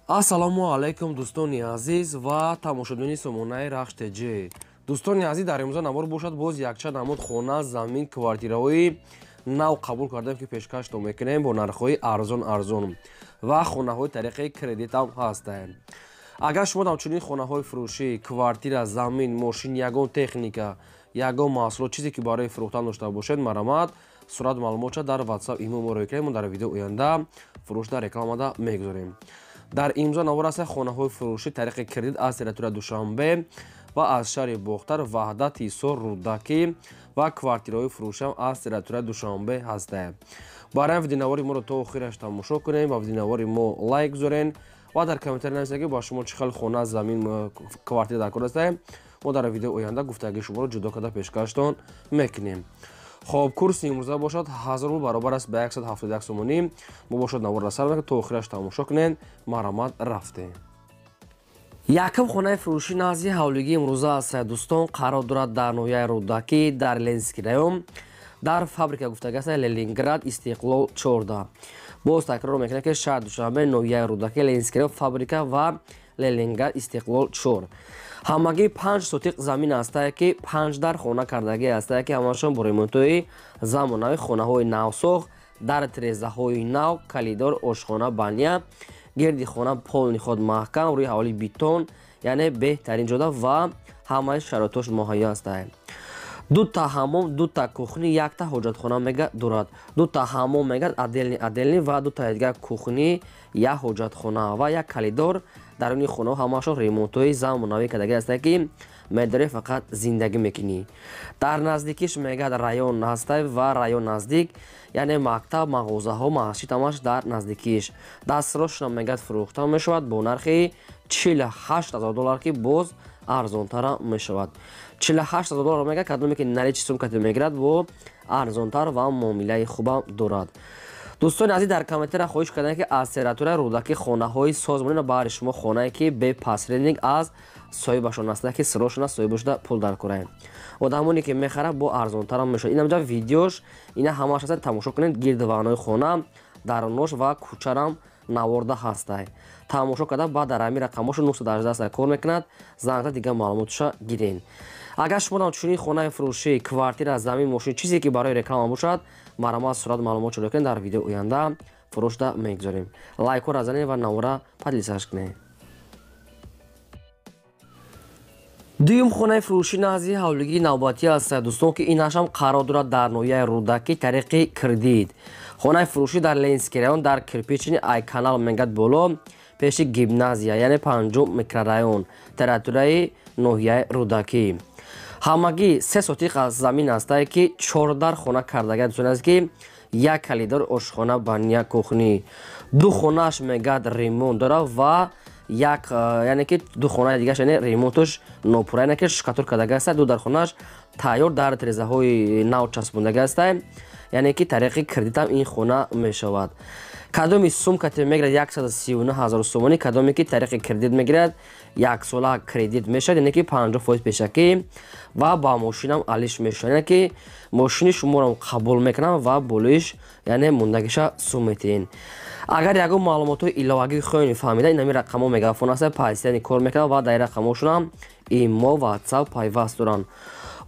Ассалому алайкум, дӯстони азиз ва тамошобинони сомонаи Рахш ТЖ. Дӯстони азиз, дар имрӯза навор бошад боз якчанд намуд хона, замин, квартираҳои нав қабул кардем, ки пешкаштон мекунем бо нархҳои арзон арзон ва хонаҳои тариқи кредитам ҳастанд. Агар шумо ҳамчунин хонаҳои фурӯшӣ, квартира, замин, мошин, ягон техника, ягон маҳсулот, чизе ки барои фурӯхтан дошта бошед, марҳамат, сурат маълумотша дар WhatsApp имо моро кунед, мо дар видео оянда фурӯш дар рекламада мегузорем. Дар имзо навор аст хонаҳои фурӯшӣ тариқи кредит аз территория Душанбе ва аз шаҳри Бохтар, Ваҳдат, Ҳисор, Рӯдакӣ ва квартираҳои фурӯшиам аз территория Душанбе ҳастанд. Барои видеонавори моро то охираш тамошо кунем ва видеонавори мо лайк гузорен ва дар комментария нависед, ки ба шумо чӣ хел хона, замин, квартира дар кор ҳастем. Мо дар видео оянда гуфтагии шуморо ҷудо карда пешкаштон мекунем. Хоб, курси имрӯза бошад 1000 рубл баробар аст ба 171 сомонӣ. Мо бошад наворро сар мекунем, то охираш тамошо кунед. Марҳамат, рафтем. Якум хонаи фурӯшӣ назди ҳавлигии имрӯза аст, дӯстон, қарор дорад дар ноҳияи Рӯдакӣ, дар Ленинский район, дар фабрика гуфтага аст Ленинград, Истиқлол 14. Боз такрор мекунем, ки шаҳр Душанбе, ноҳияи Рӯдакӣ, Ленинский район, фабрика ва Ленинград, Истиқлол 4. Ҳамагӣ 5 сотиқ замин ҳастае, ки 5 дар хона кардагӣ ҳастае, ки ҳамашон бо ремонтҳои замонавӣ, хонаҳои навсохт, дар тирезаҳои нав, калидор, ошхона, баня, гирди хона полни худ маҳкам, рӯи ҳавлии бетон, яъне беҳтарин ҷода ва ҳамаи шароитош муҳайё ҳастае. Дута ҳамом, дута кухни, якта ҳоҷатхона мега дорад. Дута ҳамом мегад отдельный отдельный ва дута дигар кухни, як ҳоҷатхона ва як калидор. Дар ини хонаҳо ҳамаашон ремонтҳои замонавӣ кардагӣ ҳастанд, ки медорӣ фақат зиндагӣ мекунӣ. Дар наздикиш мегад район ҳастай ва район наздик, яъне мактаб, мағозаҳо, масҷид ҳамаш дар наздикиш. Дастрошона мегад фурӯхта мешавад бо нархи 48 000 доллар, ки боз арзонтара мешавад. 48 000 доллар мегад, кадоме ки наличный сумкати мегирад, бо арзонтар ва муомилаи хубам дорад. Дӯстони азиз, дар комментария хоҳиш кардем, ки аз территорияи Рӯдакӣ хонаҳои созмонӣ баҳри шумо хонае, ки бе посредник аз соҳибашон аст, ки сирошона соҳибашуда пул дар кораем. Одамоне ки мехарад, бо арзонтарам мешавад. Инамҷа видеош ина ҳамааш аст, тамошо кунед, гирди ваънои хона, дарунош ва кӯчарам наворда ҳастай. Тамошо карда, баъд дар ҳамин рақамошо 918 кор мекунад, зангда дигар маълумотша гирен. Агар шумо чунин хонаи фурӯшӣ, квартира, замин, мошин, чизе ки барои реклама бошад, марҳамат, сурат маълумот шуда кунед, дар видео оянда фурӯшда мегузорем. Лайкҳоро занед ва навора поделиться кунед. Дуюм хонаи фурӯшӣ назди ҳавлигии навбатӣ аст, дӯстон, ки инашам қарор дорад дар ноҳияи Рӯдакӣ тариқи кредит. Хонаи фурӯшӣ дар Ленинский район, дар Кирпичный ай канал мегад боло, пеши гимназия, яъне панҷум микрорайон, территорияи ноҳияи Рӯдакӣ. Ҳамагӣ 3 сотиқ аз замин ҳастае, ки 4 дар хона кардага, дӯстон аст, ки як калидор, ошхона, баня, кухни. Ду хонааш мегад ремонт дорад ва як, яъне ки ду хонаи дигаш, яъне ремонташ нопурра, яъне ки штукатур кардага аста, ду дар хонааш тайёр, дар тирезаҳои нав часпондага аста, яъне ки тариқи кредитам ин хона мешавад. Кадоми сумкате мегирад, 139 000 сомонӣ. Кадоме ки тариқи кредит мегирад, яксола кредит мешавад, яъне ки 50% пешакӣ ва ба мошинам алиш мешавад, яъне ки мошини шуморо қабул мекунам ва болоиш, яъне мондагиша сум метиҳен. Агар ягон маълумотҳои иловагӣ хоҳед фаҳмида, ин ҳамин рақамҳо мегафон аст, постоянно кор мекунад ва дар ин рақамҳошонам имо, WhatsApp пайваст доранд.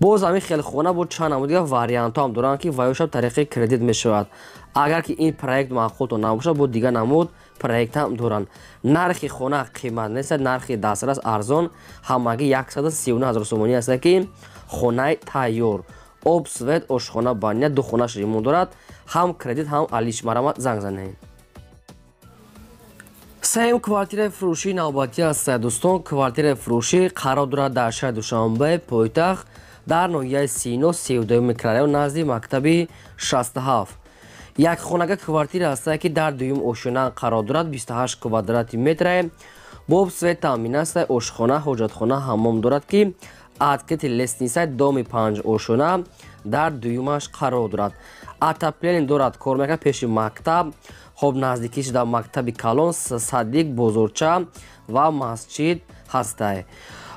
Боз ҳамин хел хона бо чанд намуд дигар вариантҳо ҳам доранд, ки ваёшам тариқи кредит мешавад. Агар ки ин проект маъқултон набошад, бо дигар намуд проект ҳам доранд. Нархи хона қимат нест, нархи дастрас, арзон, ҳамагӣ 139 000 сомонӣ аст, ки хонаи тайёр, об, свет, ошхона, баня, ду хонаш ремонт дорад, ҳам кредит, ҳам алиш. Марҳамат, занг занед. Сеюм квартираи фурӯшии навбатӣ аст, дӯстон. Квартираи фурӯшӣ қарор дорад дар шаҳри Душанбе, пойтахт, дар ноҳияи Сино, 32-юм микрорайон, назди мактаби 67. Як хонага квартира ҳастае, ки дар дуюм ошёна қарор дорад, 28 квадрати метрае, бо свет таъмин аст, ошхона, ҳоҷатхона, ҳаммом дорад, ки открытый лестница, доми панҷ ошёна, дар дуюмаш қарор дорад. Отопление дорад, кор мекунад, пеши мактаб. Хоб, наздикиш дар мактаби калон, садик, бозорча ва масҷид ҳастай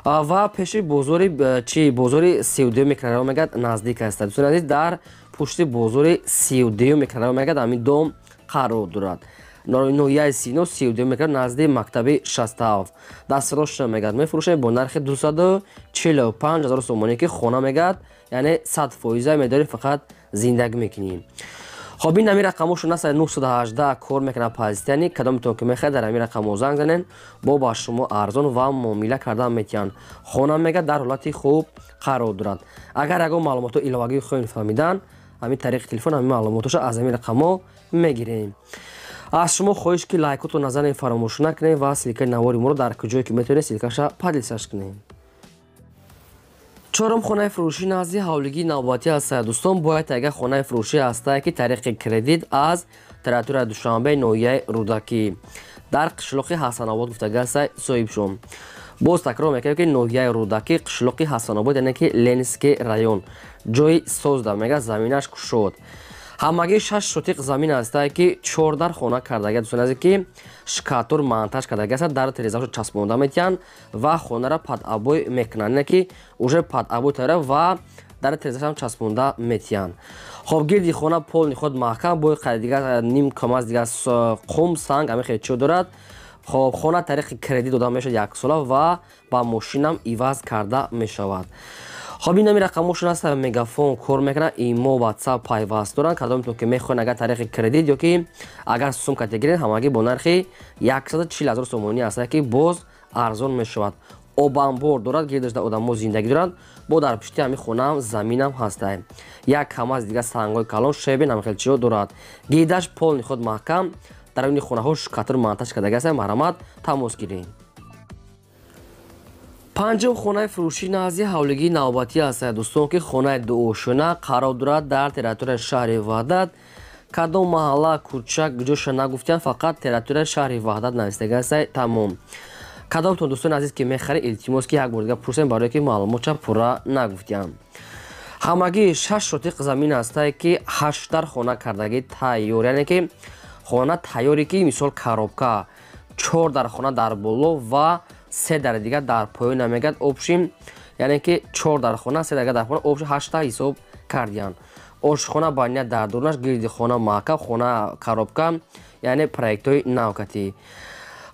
ва пеши бозори чи бозори 32-юм микрорайон мегад наздик аст. Дӯстони азиз, дар пушти бозори 32-юм микрорайон мегад ҳамин дом қарор дорад. ноҳияи Сино, 32 мекунад, назди мактаби 67. Дастрошна мегӯяд мефурӯшем бо нархи 245 ҳазор сомонӣ, ки хона мегӯяд, яъне 100% медорӣ, фақат зиндагӣ мекунӣ. Хоб, ин ҳамин рақамошон аст, 918 кор мекунад позитияни. Кадометон ки мехоҳед, дар ҳамин рақамҳо занг занед, бо ба шумо арзон ва муомила кардан метиҳанд. Хона мегӯяд дар ҳолати хуб қарор дорад. Агар ягон маълумотҳо иловагӣ хоҳед фаҳмидан, ҳамин тариқи телефон ҳамин маълумотҳоша аз ҳамин рақамҳо мегирем. Аз шумо хоҳиш, ки лайкотро назанед, фаромӯш накунед ва ссылка и навори моро дар куҷое ки метавонед, ссылка ша поделиться ш кунед. Чорум хонаи фурӯшӣ назди ҳавлигии навбатӣ аст. Дӯстон, бояд тайга хонаи фурӯшӣ ҳастае, ки тариқи кредит аз территорияи Душанбе, ноҳияи Рӯдакӣ, дар қишлоқи Ҳасанобод гуфтага аста соҳибшон. Боз такрор мекунем, ки ноҳияи Рӯдакӣ, қишлоқи Ҳасанобод, яъне ки Ленинский район, ҷои созда мега, заминаш кушод. Ҳамагӣ 6 сотиқ замин ҳастае, ки чордар хона кардага, дӯстон азиз, ки штукатур монтаж кардага аст, дар терезаҳошо часпонда метиҳанд ва хонара под обои мекунанд, яъне ки уже под обои тайёра ва дар терезаашам часпонда метиҳанд. Хоб, гирди хона полный худ маҳкам, бои қайди дигар ним камаз дигар қум, санг, ҳамин хел чиё дорад. Хоб, хона тариқи кредит дода мешавад яксола ва ба мошинам иваз карда мешавад. Хоб, ин ҳамин рақамҳошон аст, Мегафон кор мекунад, ИМО, Ватсап пайваст доранд. Кадометон ки мехоҳед, агар тариқи кредит ё ки агар сумка гиред, ҳамагӣ бо нархи 140 ҳазор сомонӣ аст, ки боз арзон мешавад. Обанбор дорад, гирдашда одамо зиндагӣ доранд, бо дар пишти ҳамин хонаам заминам ҳастае. Як камаз дигар сангҳои калон, щебень, ҳамин хел чиё дорад. Гирдаш полный худ маҳкам, дар ини хонаҳо штукатур монтаж кардаги аст. Марҳамат, тамос гиред. Панҷум хонаи фурӯшӣ назди ҳавлигии навбатӣ аст, дӯстон, ки хонаи дуошёна қарор дорад дар территорияи шаҳри Ваҳдат. Кадом маҳалла, кӯча, ҷоша нагуфтиям, фақат территорияи шаҳри Ваҳдат навистага аст, тамом. Кадомтон, дӯстони азиз, ки мехаред, илтимос, ки як бор дига пурсем, барое ки маълумотша пурра нагуфтиям. Ҳамагӣ 6 сотиқ замин ҳастае, ки ҳаштдар хона кардагӣ тайёр, яъне ки хона тайёре, ки мисол коробка, чор дар хона дар боло ва се дари дигар дар поён намегӯяд, общем, яъне ки чор дар хона, се дигар дар хона, общем ҳашта ҳисоб кардиянд. Ошхона, баня дар дурнаш, гирди хона маҳкам, хона коробка, яъне проектҳои навкатӣ.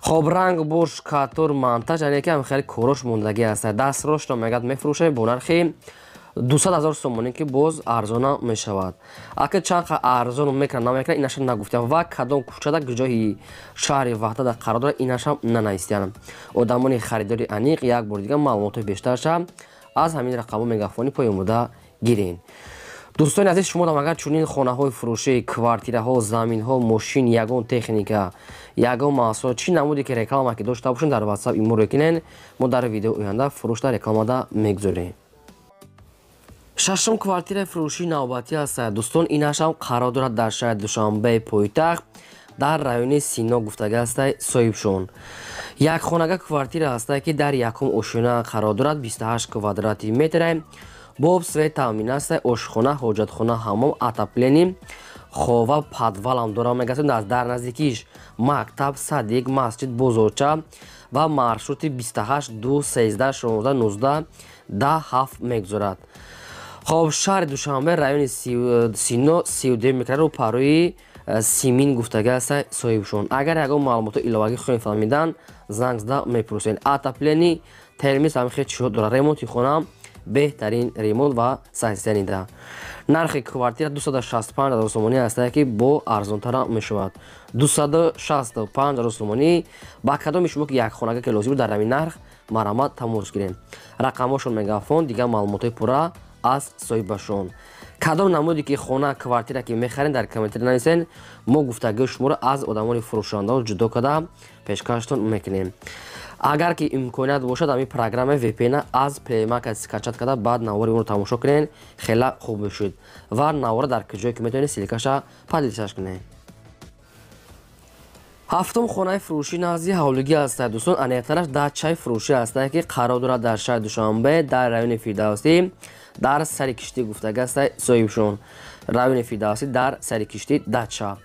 Хоб, ранг бо штукатур монтаж, яъне ки хеле корош мондагӣ аст. Дастрошро мегӯяд мефурӯшем бо нархи 200 ҳазор сомонӣ, ки боз арзона мешавад. Ака чанд арзон мекунад, намекунад, инашам нагуфтиям ва кадом кӯчада, ҷои шаҳри Ваҳдада қарор дорад, инашам нанавистиям. Одамони харидори аниқ як бор дигар маълумотҳои бештарша аз ҳамин рақамҳо Мегафони поён буда гирен. Дӯстони азиз, шумо агар чунин хонаҳои фурӯшӣ, квартираҳо, заминҳо, мошин, ягон техника, ягон маҳсулот, чӣ намуде ки реклама ки дошта бошед, дар Ватсап иморо кунен, мо дар видео оянда фурӯшда рекламада мегузорем. Шашум квартираи фурӯшии навбатӣ аст, дӯстон, инашам қарор дорад дар шаҳри Душанбеи пойтахт, дар райони Сино гуфтага ҳастай соҳибшон. Як хонага квартира ҳастае, ки дар якум ошёна қарор дорад, 28 квадрати метре, бо свет таъмин аст, ошхона, ҳоҷатхона, ҳаммом, отопление, хова, подвал ам дорам мегӯяд. Дар наздикиш мактаб, садик, масҷид, бозорча ва маршрути 28 2 13 16 19 10 7 мегузарад. Хоб, шаҳри Душанбе, райони Сино, 32 микрорайон, парои Симин гуфтага аст соҳибшон. Агар ягон маълумотҳо иловагӣ хоҳем фаҳмидан, занг зада мепурсед. Отопление, термис, ҳамин хел чизҳо дорад. Ремонти хона беҳтарин ремонт ва саҳисанида. Нархи квартира 265 ҳазор сомонӣ ҳастае, ки бо арзонтара мешавад. 265 ҳазор сомонӣ. Ба кадоми шумо ки як хонага ки лозим дар ҳамин нарх, марҳамат, тамос гирем. Рақамҳошон Мегафон, дигар маълумотҳои пурра аз соҳибашон. Кадом намуде ки хона, квартира ки мехарем, дар комментарий нависен, мо гуфтагиҳои шуморо аз одамони фурӯшандаҳо ҷудо карда пешкаштон мекунем. Агар ки имконият бошад, ҳамин программаи VPN аз Play Market скачать карда, баъд навори онро тамошо кунед, хела хуб мешуд ва навора дар ҷое ки метавонед, ссылка ша поделиться ш кунед. Ҳафтум хонаи фурӯшӣ назди ҳавлигӣ аст, дӯстон, аниқтараш дачаи фурӯшӣ аст, ки қарор дорад дар шаҳри Душанбе, дар райони Фирдавсӣ, дар сари киштӣ гуфтага аст соҳибшон. Райони Фирдавсӣ, дар сари киштӣ, дача.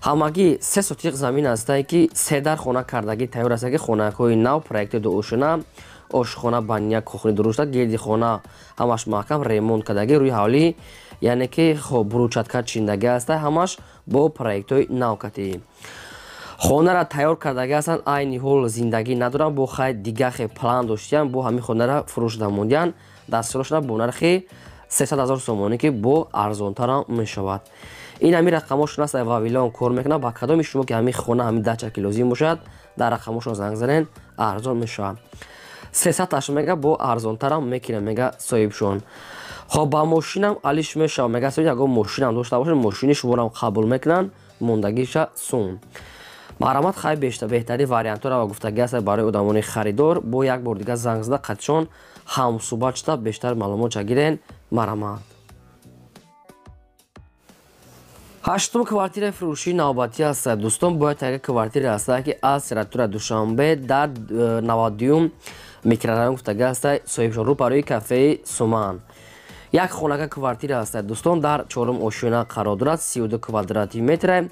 Ҳамагӣ 3 сотиқ замин ҳастае, ки се дар хона кардагӣ тайёр аст, ки хонакҳои нав, проекти дуошёна, ошхона, баня, кухни дурушта, гирди хона ҳамаш маҳкам ремонт кардагӣ, рӯи ҳавлӣ, яъне ки хоб, брусчатка чиндагӣ аста, ҳамаш бо проектҳои навкатӣ. Хонара тайёр кардаги ҳастанд, айни ҳол зиндагӣ надоранд, бо хай дига хе план доштиян, бо ҳамин хонара фурӯш намудиян. Дастшуда бо нархи 300 000 сомонӣ, ки бо арзонтарам мешавад. Ин ҳамин рақамошон аст, Вавилон кор мекунад. Ба кадоми шумо ки ҳамин хона, ҳамин дача ки лозим бошад, дар рақамошон занг занен, арзон мешавад. 300 таш мега, бо арзонтарам мекунам, мега соҳибшон. Хоб, ба мошинам алиш мешавад, мега соҳиб, ягон мошинам дошта бошад, мошини шуморам қабул мекунанд, мондагиша сум. Марҳамат, хай беҳтарин вариантҳоро ва гуфтагӣ аст барои одамони харидор. Бо як бор дига занг зада қатишон ҳамсӯҳбат шуда бештар маълумот гирен. Марҳамат. Ҳаштум квартираи фурӯшии навбатӣ аст. Дӯстон, бояд як квартира аст, ки аз Сиратура Душанбе дар 92 микрорайон гуфтагӣ аст, соҳибшон рӯ барои кафеи Суман. Як хонака квартира аст, дӯстон, дар чорум ошёна қарор дорад, 32 квадрати метр,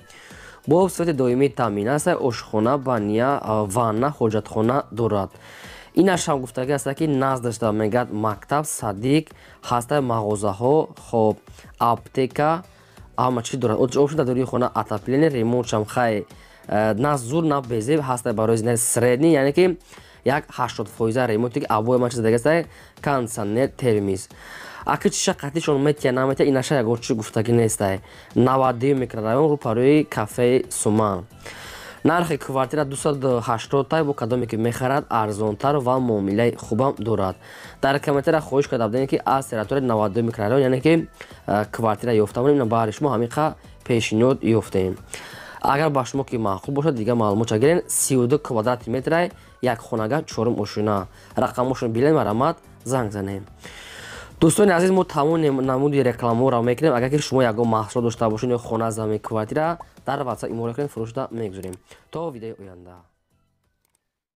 бо сифати доимии таъмин аст, ошхона, баня, ванна, ҳоҷатхона дорад. Инаш ҳам гуфтагӣ аст, ки наздашда мегӯяд мактаб, садик ҳаста, мағозаҳо, хоб, аптека, ҳама чиз дорад. Обшон дар даруни хона отопление, ремонтшам хай на зур, на безеб ҳаста, барои зинаи средний, яъне ки як 80% ремонте, ки обои ма чиз дагаста, кондиционер, термиз. Аки чиша қатишон метия наметия, инаша ягон чи гуфтагӣ нестай. 92 микрорайон, рӯпарӯи кафеи Суман. Нархи квартира 280 тай, бо кадоме ки мехарад арзонтар ва муомилаи хубам дорад. Дар комментария хоҳиш карда будем, ки аз территорияи 92 микрорайон, яъне ки квартира ёфта монем, баҳри шумо ҳамин пешниҳод ёфтем. Агар ба шумо ки маъқул бошад, дига маълумот гирен. 32 квадрати метрай, як хонага, чорум ошёна. Рақамошон билен, марҳамат, занг занем. Дӯстони азиз, мо тамоми намуди рекламаҳоро мекунем. Агар ки шумо ягон маҳсулот дошта бошед ё хона, замин, квартира, дар WhatsApp иморо кунед, фурӯшда мегузорем. То видеои оянда.